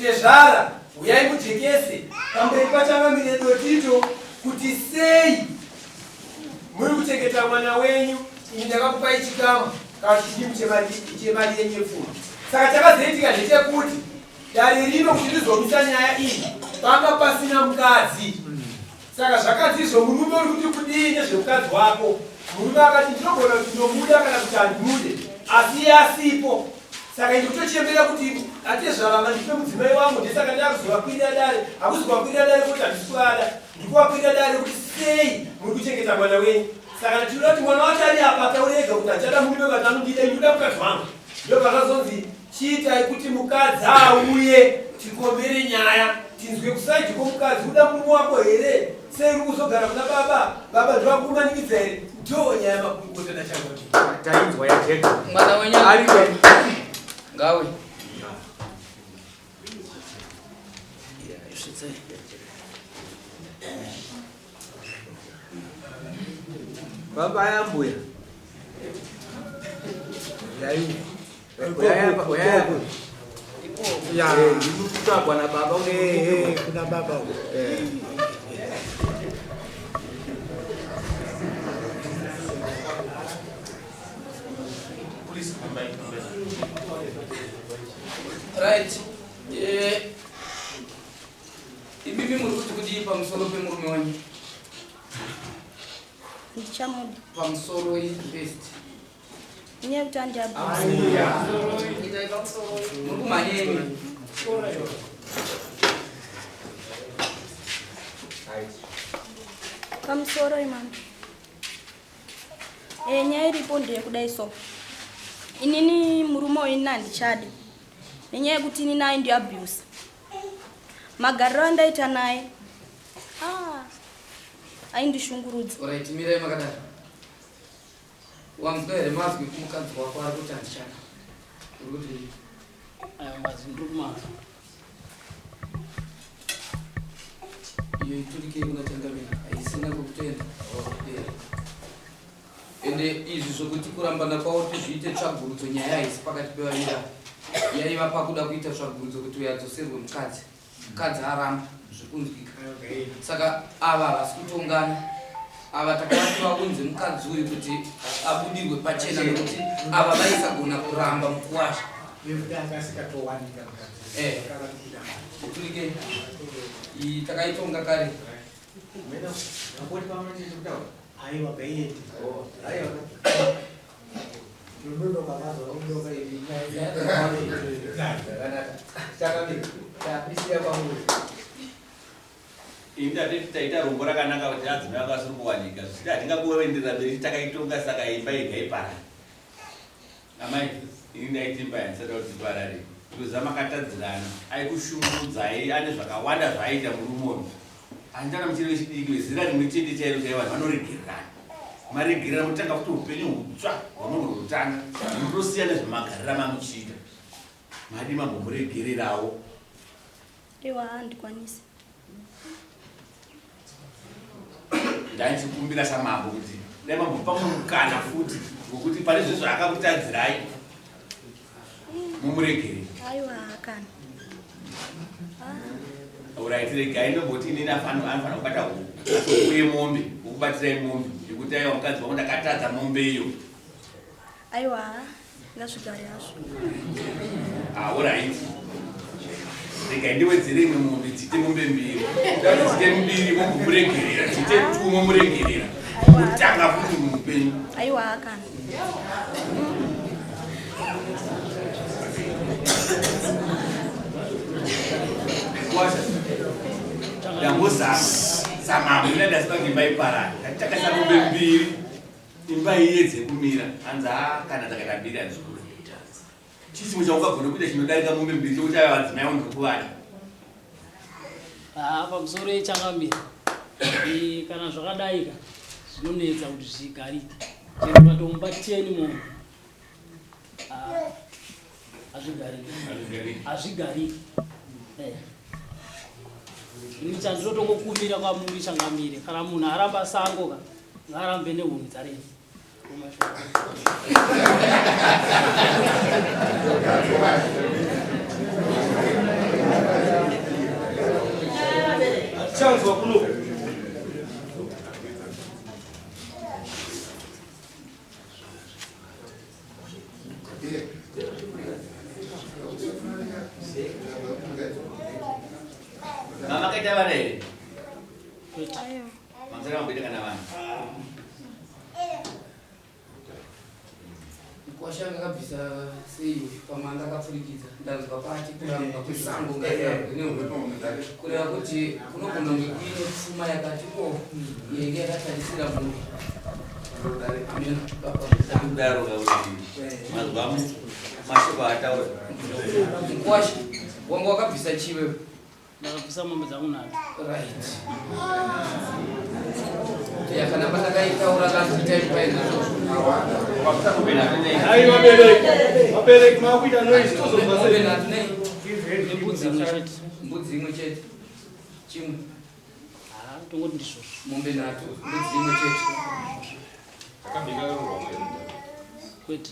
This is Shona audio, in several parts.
Tezvara, huyai mujekese pamberi paChangamire Dotito kuti sei muri kuchengeta mwana wenyu ini ndakakupai chikamu kana chidimu chemari yenyu yepfuma. Saka chakazoitika ndechekuti dare rino kuti rizomisa nyaya iyi panga pasina mukadzi. Saka zvakanzi izvo murume uri kuti kudii nezvemukadzi wako? Murume akati ndinogona kuti ndinomuda kana kuti handimude asi iye asipo. Saka ini kutochembera kuti atezvara vandipe mudzimai wangu ndesaka ndakuzovakwirira dare. Hakuzi kuvakwirira dare kuti handisi kuvada. Ndikuvakwirira dare kuti sei muri kuchengeta mwana wenyu. Saka tinoda kuti mwana wacho ari apa ataure ega kuti handichada murume but anondida ini ndoda mukadzi wangu. Ndopakazonzi Chiitai kuti mukadzi auye tikombere nyaya tinzwe kusaidi kwomukadzi uda murume wako here sei uri kuzogara kuna baba baba ndovakumanikidza here ndo nyaya makurukota nachangoti Tainzwa yajeka. Mwana wenyu Ariko. ngawe. Baba yambuya. Ndikutsvagwa nababa kuna baba uko. Right. Eh, imimi muri kuti kudii pamusoro pemurume wenyu? Ndichamuda. Pamusoro first. Inyaya yekuti andiabuse. Muri kumhanyeni. Pamusoro imama. Eh, nyaya iripo ndeyekudai so. Inini murume uyu ini handichadi. Nenyaya yekuti inini aindiabuse. Magariro andaita naye. Ah. Aindishungurudza. Alright, mirai makadaro. Wanzwa here mazwi kumukadzi wako ari kuti handichada? Uri kuti Ayo mazwi ndiri kumanzwa. Iyo iturikei kuna changamire haisina kwekutoenda. Eh. Ende izvi zvokuti kurambana kwavo tizviite tsvagurudzo nyaya haisi pakati pevaviri ava. Yaiva pakuda kuita tsvagurudzo kuti uyo adzoserwe mukadzi. Mukadzi aramba zvekunzwika. Saka ava havasi kutongana. Ava takavati vaunze mukadzi uyu kuti abudirwe pachena nekuti ava vaisagona kuramba mukuwasha. Eh. Turike. Iyi takaitonga kare. Aiwa gaieti. Aiwa. Tinononoka mazononoka iri nyaya. Zvakanaka. Chakamira. Tapisira kwamuri. Ini ndati taita rombo rakanaka kuti adzimai vanga vasiri kuwanika zvichida hatingangoenderera mberi takaitonga saka imba yega iparare. Amai ini ndaiti imba yandisada kuti iparare because amakatadzirana aikushungurudzai ane zvakawanda zvaaiita murume uyu. Handichana muchiri vechidiki vezera rimwe chete chairo chaivo vanhu vanoregererana. Maregerera motanga futi upenyu hutsva hwamunogona kutanga munotosiya nezvemagarira mamuchiita. Madi mambomuregererawo. Iwa handikwanisi. Ndaichikumbira samambo kuti dai mambopa mukana futi wekuti pane zve zvaakakutadzirai mumuregerere. Aiwa kana. Alright, regai ndomboti inini anofanira kubata huku uye mombe wokubatirai mombe yekuti aiwa mukadzi wangu ndakatadza mombe iyo. Aiwa ngazvigare hazvo. Alright. Regai ndiwedzere imwe mombe dziite mombe mbiri. Ndati dziite mbiri mombomuregerera, dziite two momuregerera. Kutanga futi muupenyu. Aiwa kana. Ndambozama samambo ina ndasipa kuti imba iparare. Ndati takaisa mombe mbiri imba iyedze kumira hanzi haa kana dzakaita mbiri hanzikure. Chii chimwe chaungagona kuita chinodarika mombe mbiri chokuti ava vadzimai vanhu ndokuvada? Haa pamusoro yechangamire kana zvakadai ka zvinonetsa kuti zvigarike chero ukatomupa 10 mombe hazvigariki hazvigariki eh. Ini chandinotongokumbira kwamuri changamire kana munhu aramba sango ka ngaarambe nehuni dzarema. Tichanzwa kuno. Mama kaita vana here? Kwete. Mamusana mamboita kana vana? Mukwasha anga akabvisa sei pamwe anga akapfurikidza ndanzwa pati kurambwa kwesango ngairambwe nehuku kureva kuti kunogona kunge kuine pfuma yakati o yenge yakatarisira munhu ameno baba. Kudaro kakuti mazwa mashoko ataura. Mukwasha wanga wakabvisa chiwe Ndakabvisa mombe dzangu nhatu. Right. Ya kana patakaitaura last time paizvozvo. Ai vabereki. Vabereki makuita noise tozobva Mombe sei? nhatu nei? Nembudzi imwe chete. Mbudzi imwe chete. Chimwe. Ha, tongoti ndizvozvo. Mombe nhatu, mbudzi imwe chete. Kwete.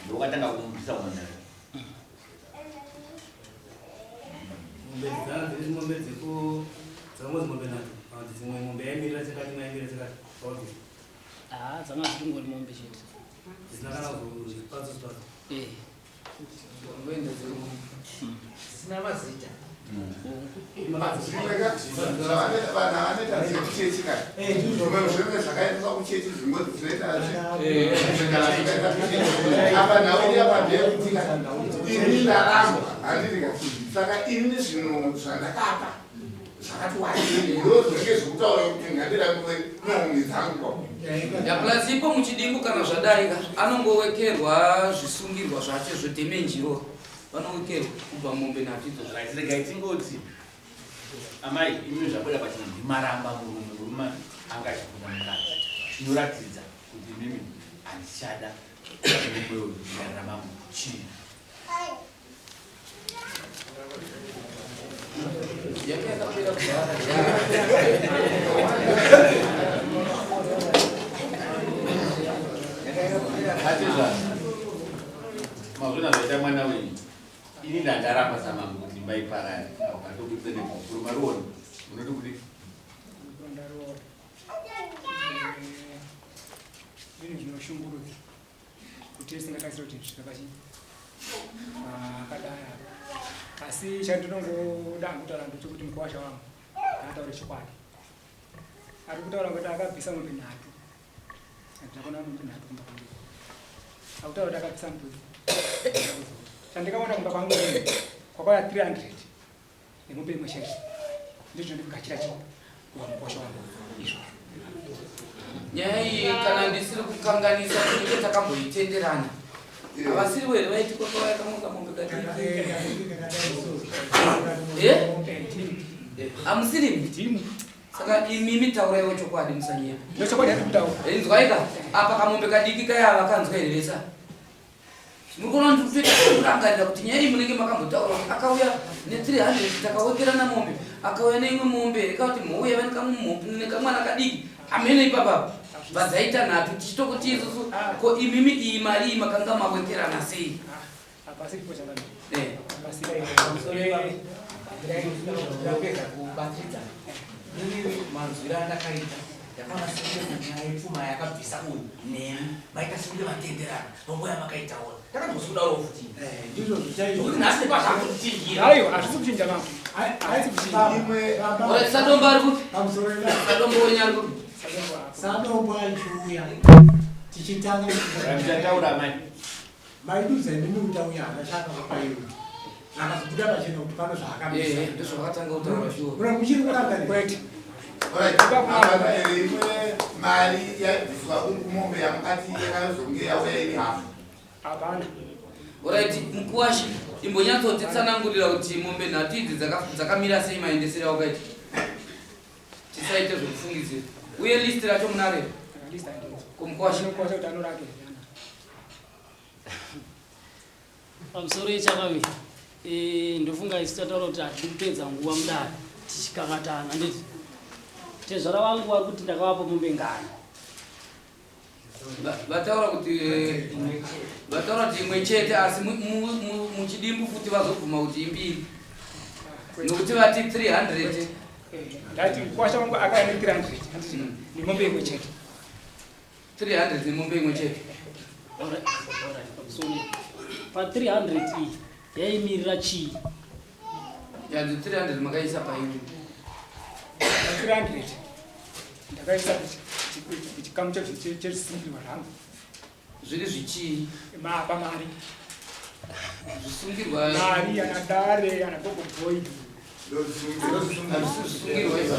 Ndokatanga kumubvisa mwana. Mombe dzana dziri mombe dzeku dzangozi mombe nhatu kana kuti dzimwe mombe yaimirira chakati imwe yaimirira chakati paudzi Ha, dzanga dzichingori mombe chete. dzisina kana kuzvipatso zvipatso. Eh. Ngoenda dziri mombe. Dzisina mazita. Vanhu vanoita zvekuchechi ka zvimwe zvinenge zvakaendeswa kuchechi zvimwe zvinoita zvakaita kuchechi apa nhau iri apa ndeyekuti ka ini ndarambwa handiti ka saka ini zvinhu zvandakapa zvakati wandei ndo zvinenge zvekutaura kuti ngandirambiwe nehomwe dzangu kwa Ya plus ipo muchidimbu kana zvadarika anongowekerwa zvisungirwa zvacho zvedhemenjiro vanowekerwa kubva mombe nhatu idzodzo. Right, regai tingoti amai imi zvabuda pachena ndimaramba murume murume anga achikunda mukadzi chinoratidza kuti imimi handichada murume uyu ndaramba chii Yanga yakapera kudhara. Atizva mazvona zvaita mwana wenyu ini ndandaramba samambo kuti imba iparare akatobudisa nebhukuru mariona munoti kuti Ndaroora. Zvinhu zvinoshungurudza kuti tisingatarisira kuti zvisvika pachi pakadai apa. Asi chandinongoda kutaura ndechekuti mukuwasha wangu ngaataure chokwadi. Ari kutaura kuti akabvisa mombe nhatu. Handina kuona mombe nhatu kumba kwangu. Akutaura kuti akabvisa mbudzi. Chandikaona kumba kwangu ini kwakauya 300 nemombe imwe chete. Ndizvo ndikugachira chii kubva mukuwasha wangu izvozvo. Nyaya iyi kana ndisiri kukanganisa tinenge takamboitenderana. Havasiri here vaiti kwakauya kamwe kamombe kadiki. Eh? Hamusiri imi? Saka imimi tauraiwo chokwadi musanyepa. Ndochokwadi handiri kutaura. Inzwai ka apa kamombe kadiki kaya vakanzwa here vesa? Muri kuona kuti kutoita kurangarira kuti nyaya iyi munenge makambotaura kuti akauya ne300 takawekerana mombe akauya neimwe mombe reka kuti mhou yaiva nekamwana kadiki hamene ipapapa vadzaita nhatu tichitokuti isusu ko imimi iyi mari iyi makanga mawekerana sei? Hapasi chipo changamire. Eh. Ndapedza kubatsiridza inini manzwiro andakaita ndakaona sekunge nyaya yepfuma yakabvisa uyu nemi maita sekunge matenderana panguva yamakaitaura ndakanzwa sekudaurawo futi Ndizvo zvichaizvo. Zvekuti nhasi nepazvakutichinjira Aiwa, hazvisi kuchinja mambo. Hazvisi kuchinja. Ora Sadombo ari kupi? Pamusoro Sadombo wenyu ari kupi? Sadombo achiuya tichitanga Muchataura amai. Maiduza imimi kuti auya hana chaakakupa iwe. Zvakazobuda pachena kuti pano zvaakamisa. Eh, ndozvakatanga kutaura shuwa. Ura muchiri kurangarira? Kwete. Alright, apa here imwe mari yaibviswa kumombe yamukati yakazonge yauya iri hafu. Hapana. Alright, mukuwashi imbonyatsotitsanangurira kuti mombe nhatu idzi dzakamira sei maendesero awakaita. Tisaite zvekufungidzira. Uye list racho munaro here? List handina. Kumukuwashi. Mukuwasha kuti anorake. Pamusoro yechangamire ndofunga isu tataura kuti hatidi kupedza nguva mudare tichikakatana handiti tezvara vangu vari kuti ndakavapa mombe ngani. Vataura kuti vataura kuti imwe chete asi muchidimbu futi vazobvuma kuti imbiri. Nokuti vati 300. Ndati mukwasha wangu akauya ne 300 handiti nemombe imwe chete. 300 nemombe imwe chete. Alright, alright, pamusoro. Pa 300 iyi yaimirira chii? Yanzi 300 makaisa paini. Pa 300 ndakaisa kuchikamu chezvisungirwa zvangu. Zviri zvichii? Pamari. Zvisungirwa. Mari ana dare ana gogo boy. Zvisungirwa izvo.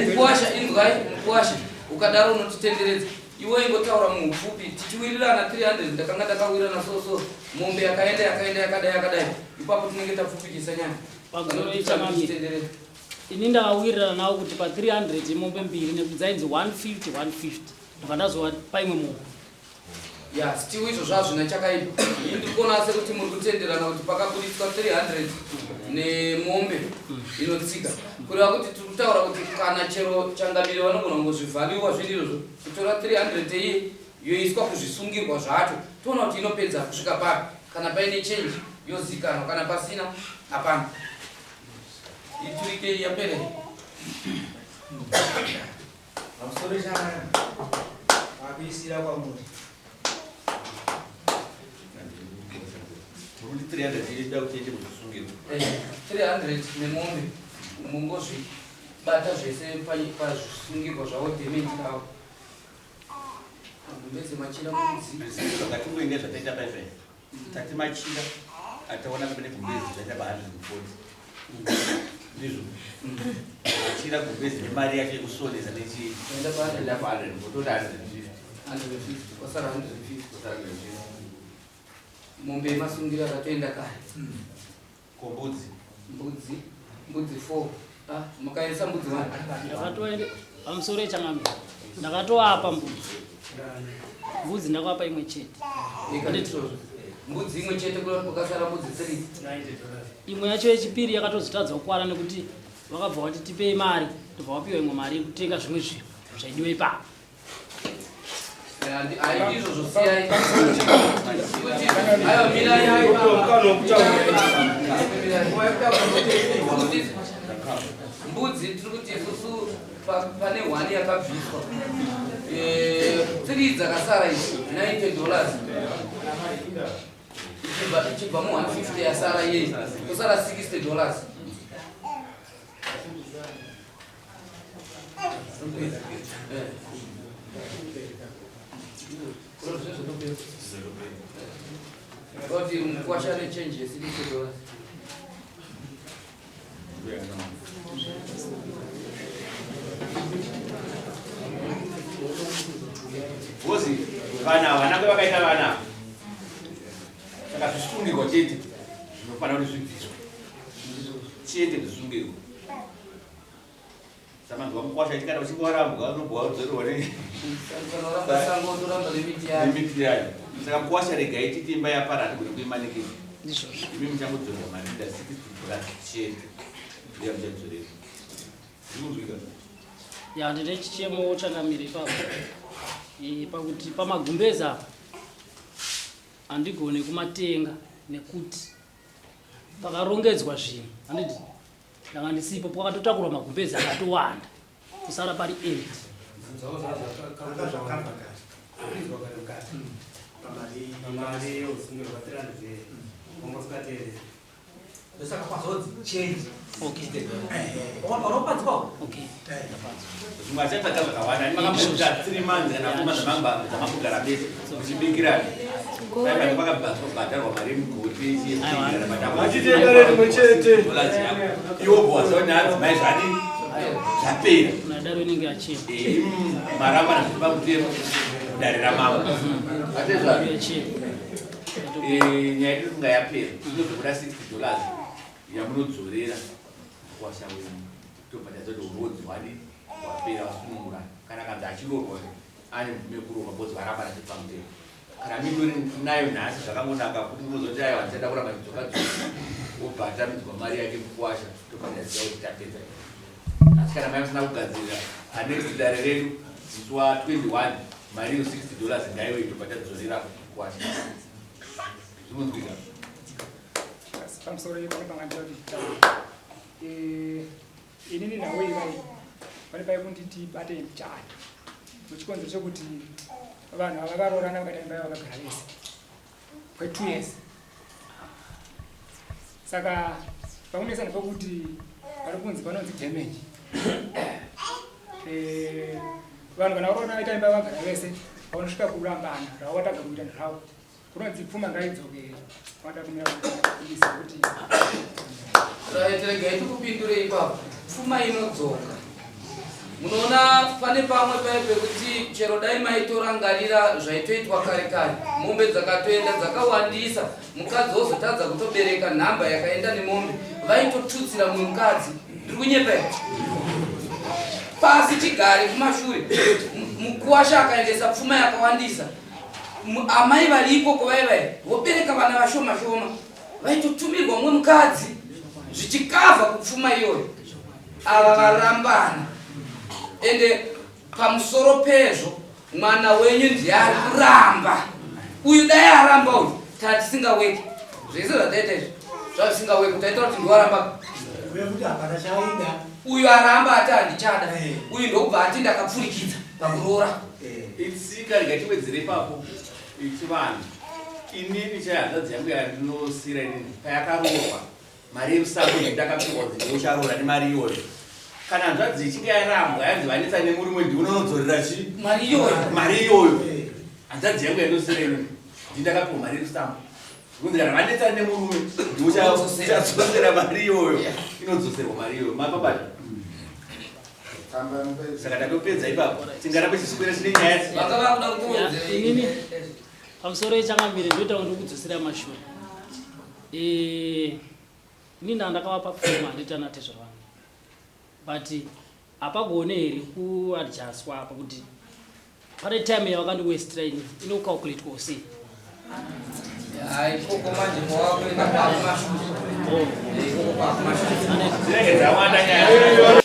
Mukwasha inzwai mukwasha ukadaro unotitenderedza iwe ingotaura muupfupi tichiwirirana 300 ndakanga ndakawirirana so so mombe yakaenda yakaenda yakadai yakadai ipapo tinenge tapfupikisa nyaya. Pamusoro ichamamire. Ini ndakawirirana navo kuti pa 300 mombe mbiri nekuti dzainzi 150 150 ndobva ndazovapa imwe mombe. Ya, still izvo zvazvina chakaipa. Ini ndiri kuona sekuti muri kutenderana kuti pakabudiswa 300 nemombe inotsika. Kureva kuti tiri kutaura kuti kana chero changamire vanogona kungozvivhaliwa zviri izvozvo, kutora 300 iyi yoiswa kuzvisungirwa zvacho, toona kuti inopedza kusvika papi. Kana paine change yozikanwa, kana pasina hapana. Iturike yapere. Pamusoro chanana vakuisira kwamuri. Muri 300 ida kuti iite kuzvisungirwa. 300 nemombe mungozvibata zvese pazvisungirwa zvavo damage ravo. Gumbeze machira mbudzi. Ngatingoende zvataita paizve. Tati machira ataona pamene gumbezi zvaita pa 140. Ndizvo. Machira gumbezi nemari yacho yekusonesa nechi. Enda pa Enda pa 140 toti 150. 150 kwasara 150. Kwasara 150. Mombe yemasungiro akatoenda kare. Ko mbudzi? Mbudzi, mbudzi 4. Ah, makaisa mbudzi 1. Ndakatoende pamusoro echangamire. Ndakatoapa mbudzi. Mbudzi ndakavapa imwe chete. Ndizvozvo. Mbudzi imwe chete kwakasara mbudzi 3. Imwe yacho yechipiri yakatozotadza kukwana nekuti vakabva vati tipei mari, tobva vapiwa imwe mari yekutenga zvimwe zvinhu zvaidiwa ipapo. Ai ndizvozvo siyai. Kuti ayo mirai ayo. Mbudzi tiri kuti isusu pane 1 yakabviswa. 3 dzakasara idzi $90. Ichibva mu 150 yasara iyeyi. Kusara $60. Kuti mukwasha nechange ye $60. Bozi vana vana vakaita vana. Saka zvisungirwa chete zvinofanira kuti zvibviswe. Chete zvisungirwa. Samanzwa mukwasha achikana uchinge warambwa unobva wadzorerwa Unoramba sango unoramba nemiti yayo. nemiti yayo. Saka mukwasha regai titi imba yapara hatigoni kuimanikidza. Ndizvozvo. Imi muchangodzorerwa marinda $60 chete. Ndiyo muchadzorerwa. Zvikunzwika? Ya, ndine chichemo changamire ipapo. Pakuti pamagumbezi apa handigone kumatenga nekuti pakarongedzwa zvinhu handiti ndanga ndisipo, pakatotakurwa magumbezi akatowanda kusara pari empty. Pamari yeusungirwa 300 wanga usikateereri. Ndosaka kwazonzi change. Okay. Unopanzwa? Okay. Zvimwe achatsvaga zvakawanda. Ani makamboita 3 months kana 4 months dzamambogara mese muchibikirana. Dai pakabhadharwa mari yemugoti Vachitenga rimwe chete. Iwo bhosa neadzimai zvadii? Zvapera. Madaro inenge achena. Maramba zviri pamutemo dare ramambo. Atezva. Nyaya yedu inga yapera. Inozobuda $60 yamunodzorera mukwasha wenyu. Tobva tazoti urodzi hwadi hwapera wasunungura. Kana kanzi achirorwa ane mvumo yekuroorwa because varamba zviri pamutemo. Kana mindori nayo nhasi zvakangonaka kuti unozoti aiwa ndichada kuramba ndidzoka dzoka. Wobva atamidzwa mari yake mukwasha tobva taziva kuti tapedza. Asi kana mai musina kugadzirira panext dare redu musi wa 21 Mari iyo 60 dollars ngaiwe itobva tadzorera kwasha. Zvinonzwika. Pamusoro pane pangandira kuti eh, inini nawe ivai pane pai kunditi bate muchana muchikonzero chekuti vanhu ava vakaroorana vakaita imba yavo vakagara vese kwe 2 years. Saka pakunetsa ndepekuti pari kunzi panonzi damage. Eh, vanhu kana varoorana vaita imba vagara vese vanosvika kurambana zvavo vatadza kuita zvavo kunonzi pfuma ngaidzokere vanoda kumira kuisa kuti Right, regai tikupindure ipapo. Pfuma inodzoka. Munoona pane pamwe paye pekuti chero dai maitorangarira zvaitoitwa kare kare, mombe dzakatoenda dzakawandisa, mukadzi wozotadza kutobereka nhamba yakaenda nemombe, vaitotutsira mumwe mukadzi. Ndiri kunyepa here? Pasi chigare kumashure, mukuwasha akaendesa pfuma yakawandisa, amai vari ikoko vaye vaye vobereka vana vashoma shoma, vaitotumirwa mumwe mukadzi zvichikavha kupfuma iyoyo. Ava varambana, ende pamusoro pezvo mwana wenyu ndiye ari kuramba uyu. Dai aramba uyu tatisingaweki zvese zvataita izvi, zvazvisingaweki taita kuti ndiwaramba uyu aramba ati handichada uyu, ndokubva ati ndakapfurikidza pakuroora. Itsika, rega ipapo ichivanhu. Inini chai hanzvadzi yangu yandinosira inini payakaroorwa, mari yemusango ndakapiwa kunzi ndiucharoora nemari iyoyo. Kana hanzvadzi ichinge yarambwa, yanzi vanetsa nemurume, ndiunonodzorera chi mari iyoyo. Mari iyoyo. Hanzvadzi yangu yandosira inini ndindakapiwa mari yemusango kunzi kana vanetsa nemurume ndiuchadzosera mari iyoyo, inodzoserwa mari iyoyo. Mapabata? Saka tatopedza ipapo, tingarambe chiswera chine nyaya. Vanga vakuda kuwedzera. Inini pamusoro yechangamire ndoita kuti ndikudzosera mashure. Inini ndakavapa pfuma, handiti anatezvara vangu, but hapagone here kuadjustwa apa kuti pane time yavakandiwestira ini inocalculatwa sei? Hayi, ikoko manje kwawakuenda kwakumashure, ikoko kwakumashure. Dzinenge dzawanda nyaya.